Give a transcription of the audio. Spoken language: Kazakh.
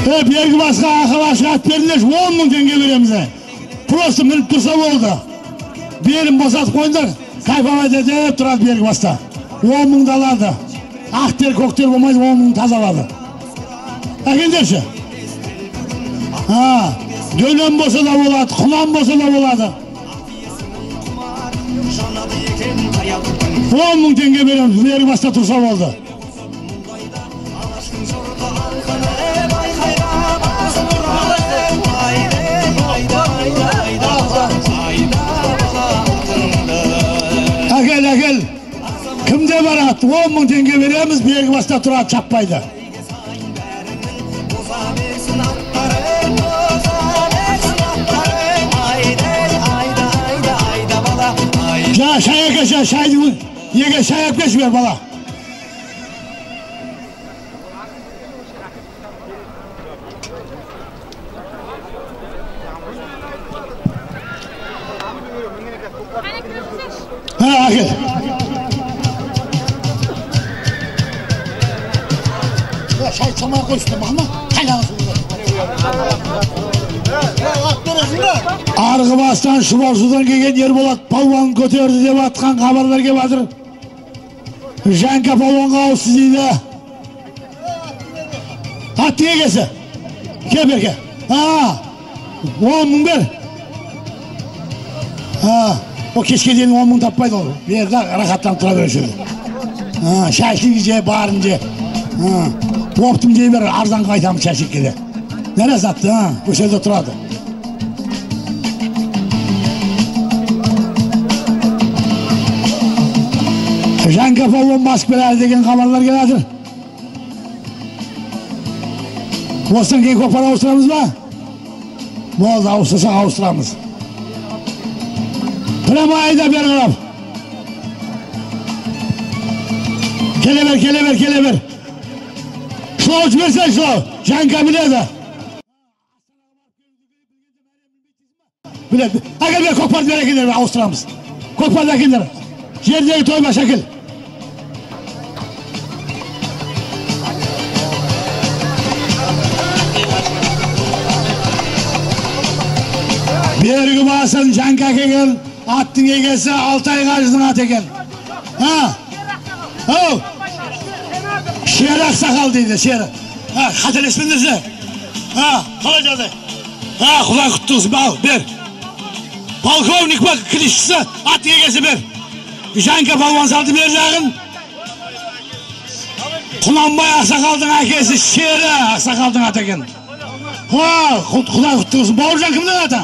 Бергі басқа ақыл ат беріңдерші, 10 мың теңге береміз. Просто мініп тұрса болды. Белін босатып қойыңдар, кайфовать етіп тұрады бергі баста. 10 мыңды алады. Ақ тер, көк тер болмайды, 10 мың тазалады. Әкелдерші. Дөнен болса да болады, құлан болса да болады. 10 мың теңге береміз, бергі баста тұрса болды. Әкел, әкел. Кімде барады? 10 мың теңге береміз, бергі баста тұрады, шаппайды. Шай әкелші, шайды неге шай әп келші бер, бала. Әкел. Шай салмай қойсын, мама. Арғы бастан Шұбарсудан келген Ерболат палуан көтерді деп атқан хабарлар келіп жатыр. Жанка палуанға ауысты дейді. Аттың егесі. Кел берке. 10 мың бер. О кешке дейін 10 мың таппайды ол. Берді, рахаттанып тұра беруші еді. Шашлик же, барын же. Оптым дей бер, арзанға айтамын шашликке де. Нәрес атты, осы жерде тұрады. Жанка палуан басып келеді деген хабарлар келеді. Осыдан кейін көкпар ауыстырамыз ба? Болды, ауыстырсақ ауыстырамыз. Прямо айда бері қарап. Келе бер, келе бер, келе бер. Шылау жіберсең, шылау. Жанка біледі. Біледі. Әкел бер, көкпарды бер әкелдер, ауыстырамыз. Көкпарды әкелдер. Жердегі тоймаш әкел. Бергі басын Жанка келген, аттың егесі Алтай қажының аты екен. Шер ақсақал дейді, шер. Қателеспеңдерші. Қалай жағдай? Құдай құтты болсын, ал, бер. Полковник ба, клишшісі, аттың егесі бер. Жанка палуан салды бер жағын. Құнанбай ақсақалдың әкесі Шері ақсақалдың аты екен. Құдай құтты болсын. Бауыржан кімнің аты?